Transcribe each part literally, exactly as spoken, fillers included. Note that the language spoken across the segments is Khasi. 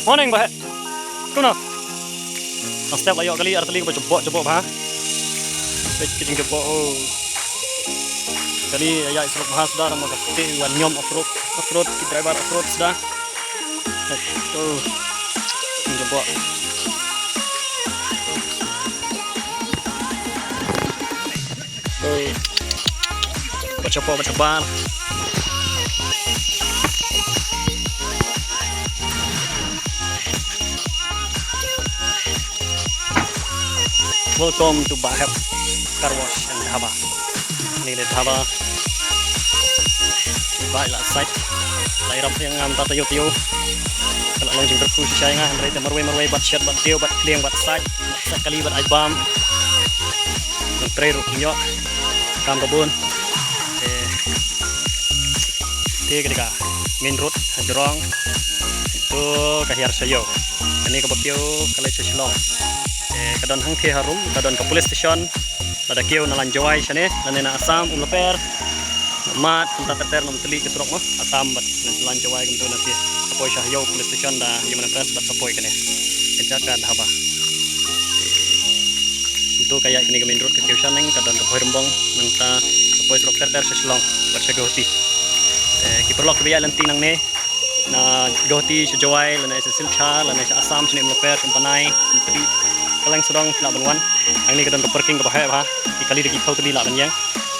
Morning, Bah. Kumno? Nang step la ïoh kali ar tylli ba jubok jubok bha. Peit ki jingjubok, oh. Kali ïa ïa surok bha suda, nang ma ka te wan ñiom off road, off road, ki driver off road suda. Peit, oh. Jingjubok. Ba chapoh ba chabar. Welcome to Bahep Car Wash and Dhaba. Ni le dhaba. Ba la sait. La irap ïa nga mynta taïew taïew. Ka la long jingkyrkhu shisha ïa nga, hynrei te marwei marwei bad shet bad tiew bad klieng bad sait. Sait kali bad ai bam. Nang trei ruh kum ïoh. Kam ka bun. Te, te ka dei ka main road ha jrong. To ka hiar sha ïew. Kane kaba kiew ka leit sha Shillong. Te ka don hangtei harum, ka don ka police station. Lada kiew na Lainjawai shane, lane na Assam, Umlaper. Mat, kumta ter ter nym tylli ki surok mo. Assam bad Lainjawai kumtu na phi. Sa poi sha Ïew police station da Human Affairs bad sa poi kane. Ka jaka dhaba. Kumtu ka ïaid kane ka main road ka kiew shaneng, ka don ka Bhoirymbong, nangta sa poi surok ter ter sha Shillong bad sha Guwahati. Eh, ki paralok kiba ïaid lynti nangne na Guwahati sha Jowai lane sha Silchar lane sha Assam shane Umlaper, Umpanai, Umtri. Ka leng sawdong phi lah ban wan. Hangne ka don ka parking kaba heh bha. Ki kali da ki phew tylli lah ban ïeng.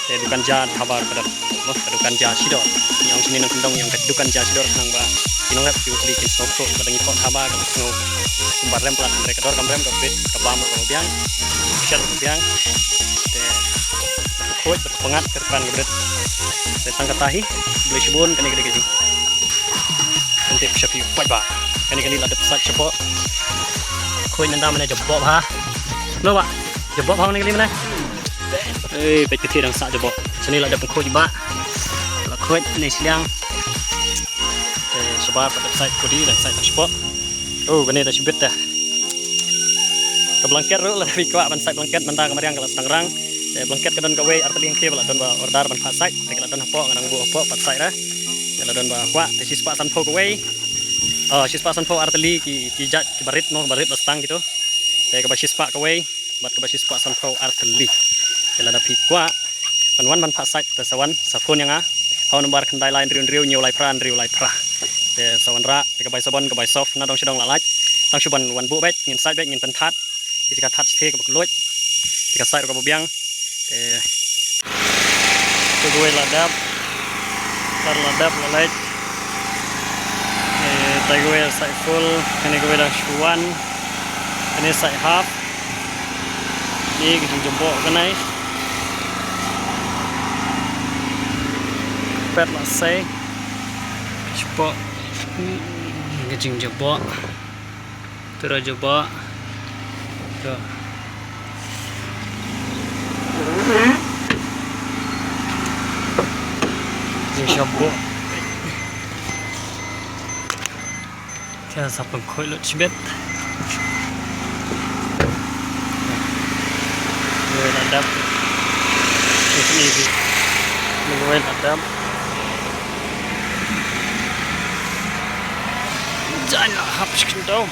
Te dukan ja dhaba ruh ka don. Mo, ka dukan ja shidor. Ngi ong shane nongkyndong ngi ong ka dukan ja shidor khnang ba ki nongrep ki u tylli kin sngewthuh lada ngi thoh dhaba ka sngew kumba rem palat, hynrei ka dor kam rem, ka bit ka bam ruh kaba biang. Ka shad ruh kaba biang. Te ka khuid bad ka pyngngad ka kyrpang ka brit. Te tang kata hi. Khublei shibun, kane ka dei ka jing. Kan tip sha phi paidbah. Kane kali la dep sait shapoh. Khuid mynta mynne jabok ha. Lo ba. Jabok ha kane kali mynne. Eh, peit ka thie dang sah jabok. Shane la dep khuid ba. La khuid ne shiliang. Eh, shabar pat dep sait kudi dang sait shapoh. Oh, kane da shibit da. Ka blanket ruh la dep kwah ban sait blanket mynta ka mariang ka la sdang rang. Eh, blanket ka don kawei ar tylli, ki ba la don ba order ban phah sait. Te ka la don hapoh, nga dang buh hapoh pat sait ra. Te la don ba kwah te shispah sanphew kawei. Oh, shispah sanphew ar tylli ki, ki jait kiba rit mo, ba rit ba stang kitu. Te kaba shispah kawei bad kaba shispah sanphew ar tylli. Te lada phi kwah ban wan ban phah sait te sa wan, sa phone ïa nga. Ha u number khyndai lai hynriew hynriew hynñiew lai phra hynriew lai phra. Te sa wanrah, te ka bai sabon ka bai soft, na dong sha dong la lait. Tang shu ban wan buh beit, ngin sait beit, ngin pynthat. Te ka thad shatei kaba kylluid. Te ka sait ruh kaba biang. Te, te kawei la dep. Tar la dep la leit. Te, te kawei sait full. Kane kawei dang shu wan. Kane sait half. Ni ka jingjabok kane. Pet la sei. Jabok. Ka jingjabok. Tara jabok. To. Jabok. Te sa pynkhuid lut shibit. Wei la dep. Ni, ni, ni. Wei la dep. Jan la hap shkyndaw.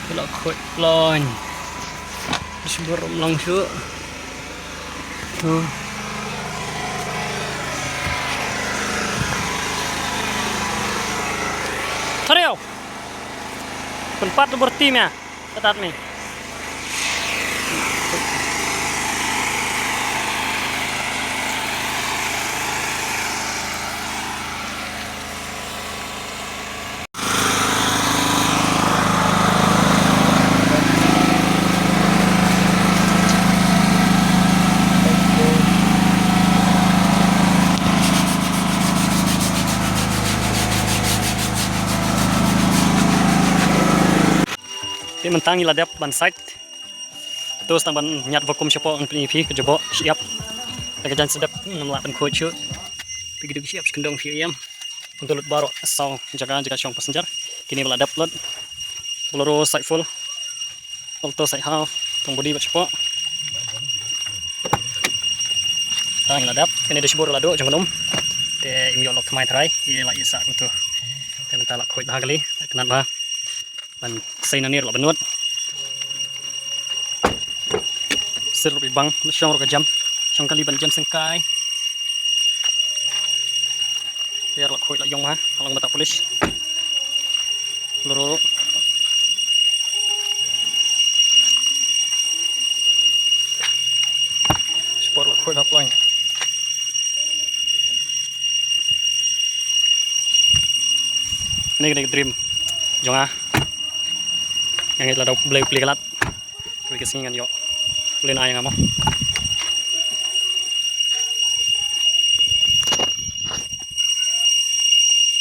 Wei la khuid. Lain. Shu burom lang shu. Tu. Thariau. Pynpat tu berti mia. Ketat ni. Te mynta ngi la dep ban sait. To sdang ban ñiad vakum shapoh ngan pyni phi ka jabok shyiap. Da ka jaiñ sdep ngam lah ban khuid shuh. Phi ki duk shyiap shkyndaw phi ïam. Ngi lut baroh saw jaka, jaka shong passenger. Kine ba la dep lut. Bolero side full. Alto side half. Tang body bad shapoh. Tang la dep. Kane dashboard la duh jong ka num. Te im ïoh lok thymmai tharai. Ïa la ïa sah kumtu. Te Mynta la khuid bha kali, la kynat bha. Ban sei na nir la ban nud. Sir ruh i bang, shong ruh ka jam. Shong kali ban jam sengkai. Ïar la khuid la ïong bha, la long mynta polish. Luru. Spor la khuid la ploin. Kane ka dei ka dream jong nga. Nga ngeit lada U Blei u plie ka lad, kawei ka sngi ngan ïoh. U Blei un ai ïa nga mo.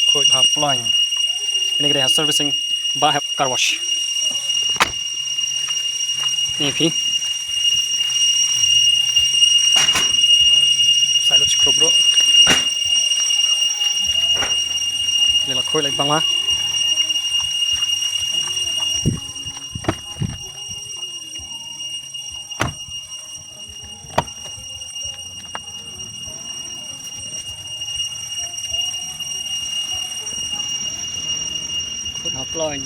Khuid bha ploin. Kane ka dei ha servicing Bah Hep Car Wash. Ni phi. Sa lut skrup bro. Ni la khuid la bang ma. Khuid ha ploin.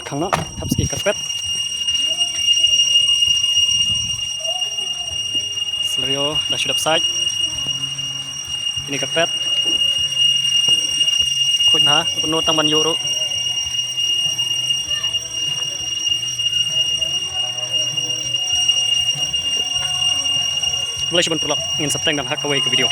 Khang noh, thap ski carpet. Scenario da shu dep sait. Ini carpet. Khuid bha, pynnud tang ban ïuh ruh. Khublei shibun paralok, ngin sa pteng dang ha kawei ka video.